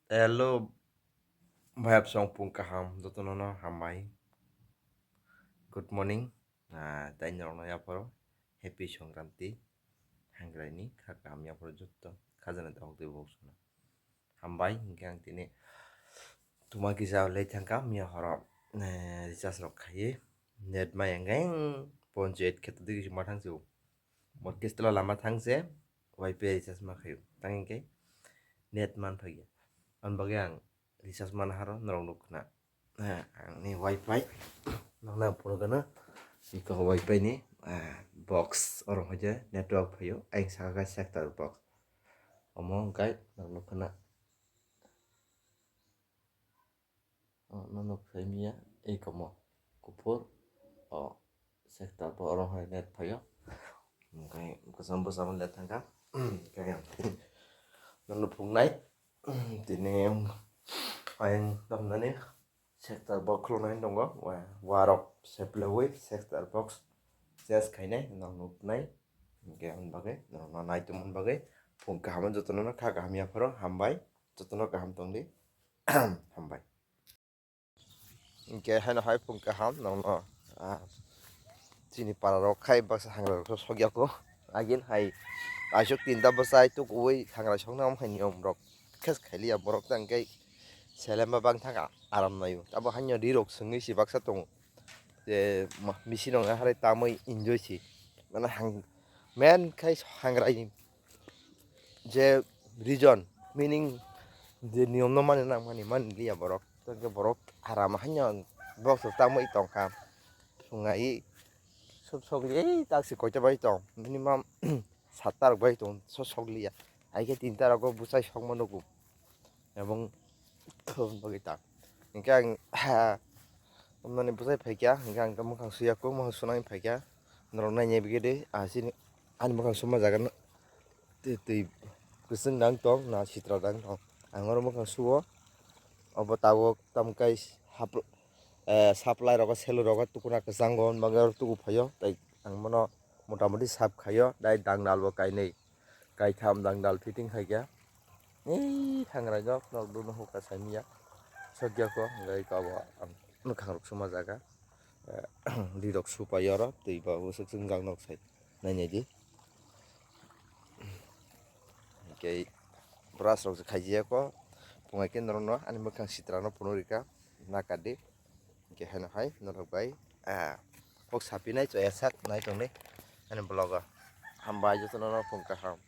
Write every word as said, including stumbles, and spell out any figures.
Hello, bhai, apsong pung kaham, jotono no hambai. Good morning. Ah, tei norokno yaphoro happy Songkranti. Hangrai ni kha kaham yaphoro jotto khajana dok de bok sona. Hambai, hingke ang tini tuma kisa le thangka miya horo, eh, recharge rok khaiye. Net ma yang yang poncho et kheto digi ma thang se. Mot kis tela lama thang se, wifi recharge ma khayo. Tang hingke net man phaiya. Ang bagwi ang recharge man haro norok nuk khna. Eh, ang ni wifi nokna phunukgana. Iko wifi ni, eh, box oro hoide network phayo. Ang saka ka sector box. Omo hingke norok nuk khna. Oh, no nuk phai miya. Ei komo. Kuphur. Oh, sector bo oro hai net phayo. Hingke kwcham bwsa le thangka. Hingke nono phungnai. Tini ayang tamnani sector box khulunai tongo. Wa-, warok seplawi sector box change khainai nang nuknai. Hingke ang bagwi, norokno naitomani bagwi phung kaham jotono kha kaham yapharo hambai. Jotono kaham tongdi. Hambai. Hingke haino hai phung kaham nokno, ah, chini para rok khai baksa hangra rok sokya ko. Agin hai aisuk tinta bwsai tukuwi hangra sokna om hai niyom rok khes khailiya borok tang khe selem ba bang thaka aram naio. Abo haino ri rok swngwi si baksa tongo. Je ma-, misi rok harai tamwi enjoy si. Mane hang men khai hangra ni je reason, meaning, je niyom no mani nang mani, mani liya borok. Tei hwnkhe borok haram haino box rok tamwi tongkha. Swngaiwi sok, sok, ei taksi koita bai tong, minimum satta rok bai tong, so sok liya. Hai khe tinta rogo bwsai sokma nugo. Ebong bagwi ta. Hingke ang, ha, mani bwsai phaikha, hingke ang tamo mwkhang suya kho, mwkhang sunai phaikha. Norok nainai bigede, ah, chini, ani mwkhang suma jaga no, twi, twi kwchwng dang tong, na sitra dang tong. Ang oro mwkhang suo, obo tabuk tamkai hap-, eh, supply rogo, selu rogo tukuna kwchango, hwnba oro tuku phaio, tei ang bono mota moti sap khaio, tei dangdal bo kainwi, kaitham dangdal fitting khaikha. Ei, thangrai nok, nok dunu hukha saimanya. Sokya ko, hingke abo ang mwkhang rok suma jaga. Eh, ri rok supai oro, twi ba usuk sung jak nok sai. Nainai di. Hingke brush rok se khaijiya ko. Pungai khe norok no ani mwkhang sitra no phunuk rikha. Naka di. Hingke haino hai norok bai. Ah, kok sapinai choya sak nai tongni. Ani vlog o. Hambai jotono no phung kaham.